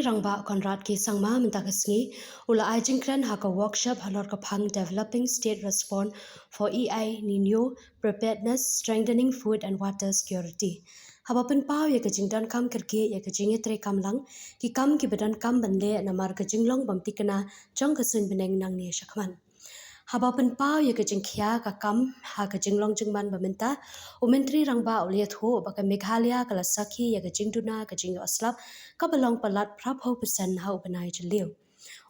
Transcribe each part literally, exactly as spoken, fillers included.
Rangbah Conrad K Sangma mynta ka sngi u la ai jingkren ha ka workshop halor ka phang Developing State Response for El Nino Preparedness, Strengthening Food and Water Security. Haba pynpaw ïa ka jingdonkam kyrkieh ïa ka jingïatreikam lang ki kam kiba donkam ban leh namar ka jinglong bym thikna jong ka suiñ bneng nangne shakhmat. Haba pynpaw ïa ka jingkhia ka kam ha ka jinglong jingman ba mynta, u Myntri Rangbah u la ïathuh ba ka Meghalaya ka la sakhi ïa ka jingduna ka jingïoh slap kaba long palat phra phew percent ha u bnai Jylliew.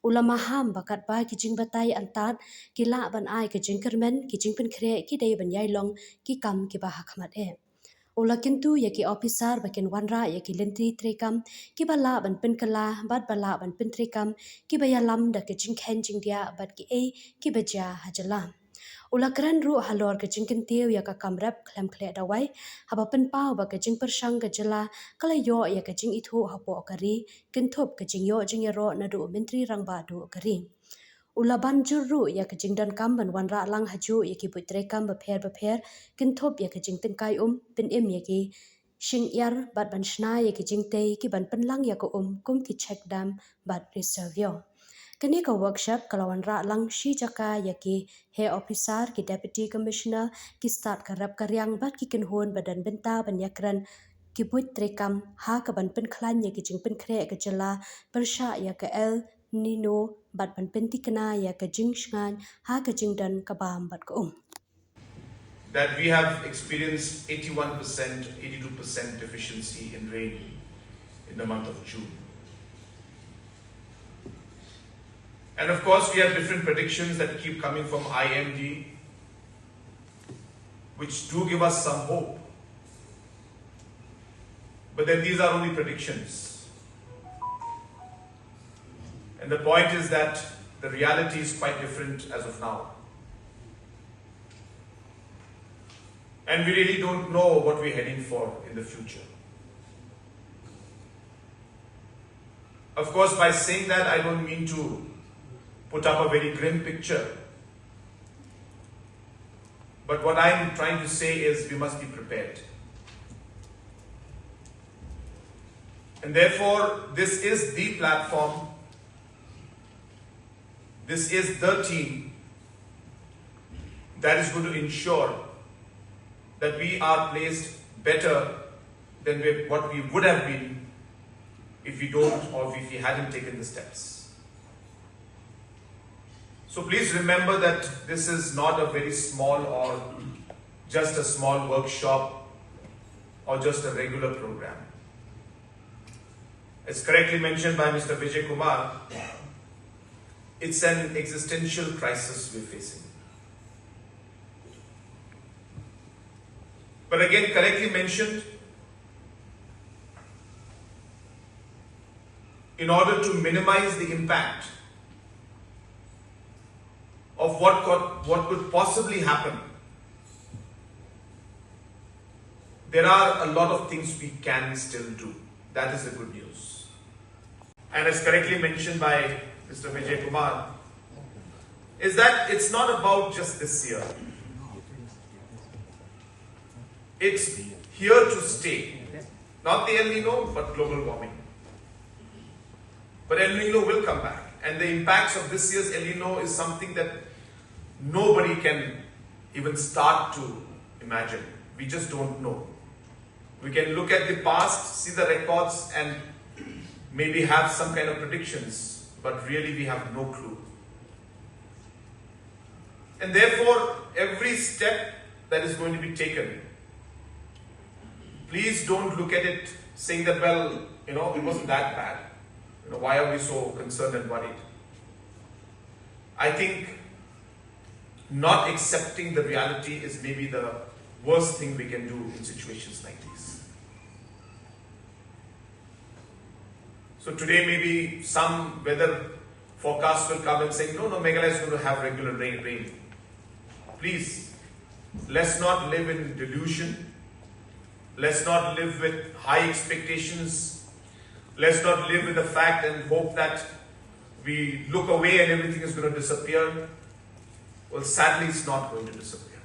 U la maham ba katba ki jingbatai antad ki lah ban ai ka jingkyrmen, ki jingpynkhreh ki dei ban ïai long ki kam kiba ha khmat eh. U la kyntu ïa ki ophisar ba kin wanrah ïa ki lynti treikam kiba lah ban pynkylla bad ba lah ban pyntreikam kiba ïalam da ka jingkheiñ jingdiah bad kiei kiba jia ha jylla. U la kren ruh halor ka jingkyntiew ïa ka kam rep khlem khleh dawai, haba pynpaw ba ka jingpyrshang ka jylla ka la ïoh ïa ka jingithuh hapoh ka ri kynthup ka jingïoh jingïaroh naduh u Myntri Rangbah duh ka ri. U la ban jur ruh ïa ka jingdonkam ban wanrah lang hajuh ïa ki buit treikam bapher bapher kynthup ïa ka jingtyngkai um, pynim ïa ki shyngiar bad ban shna ïa ki jingtei kiban pynlang ïa ka um kum ki check dam bad reservoir. Kane ka workshop ka la wanrah lang shi jaka ïa ki heh ophisar, ki deputy commissioner, ki stad ka rep ka riang bad ki kynhun ba don bynta ban ïakren ki buit treikam ha kaban pynkhlaiñ ïa ki jingpynkhreh ka jylla pyrshah ïa ka El Nino bad ban pynthikna ïa ka jingshngaiñ ha ka jingdon ka bam bad ka um. That we have experienced eighty-one percent, eighty-two percent deficiency in rain in the month of June. And of course, we have different predictions that keep coming from I M D, which do give us some hope. But then these are only predictions. And the point is that the reality is quite different as of now. And we really don't know what we're heading for in the future. Of course, by saying that, I don't mean to put up a very grim picture. But what I'm trying to say is we must be prepared. And therefore, this is the platform, this is the team that is going to ensure that we are placed better than we, what we would have been if we don't or if we hadn't taken the steps. So please remember that this is not a very small or just a small workshop or just a regular program. As correctly mentioned by Mister Vijay Kumar, it's an existential crisis we're facing. But again, correctly mentioned, in order to minimize the impact of what could, what could possibly happen, there are a lot of things we can still do. That is the good news. And as correctly mentioned by Mister Vijay Kumar, is that it's not about just this year. It's here to stay. Not the El Nino, but global warming. But El Nino will come back. And the impacts of this year's El Nino is something that nobody can even start to imagine. We just don't know. We can look at the past, see the records, and maybe have some kind of predictions, but really we have no clue. And therefore, every step that is going to be taken, please don't look at it saying that, well, you know, it wasn't that bad. You know, why are we so concerned and worried? I think not accepting the reality is maybe the worst thing we can do in situations like these. So today maybe some weather forecast will come and say, no, no, Meghalaya is going to have regular rain. rain. Please, let's not live in delusion. Let's not live with high expectations. Let's not live with the fact and hope that we look away and everything is going to disappear. Well, sadly, it's not going to disappear.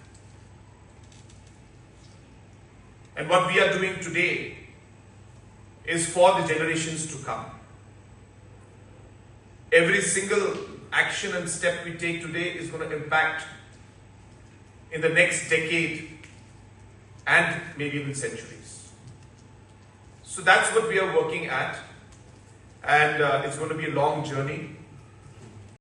And what we are doing today is for the generations to come. Every single action and step we take today is going to impact in the next decade and maybe even centuries. So that's what we are working at, and uh, it's going to be a long journey.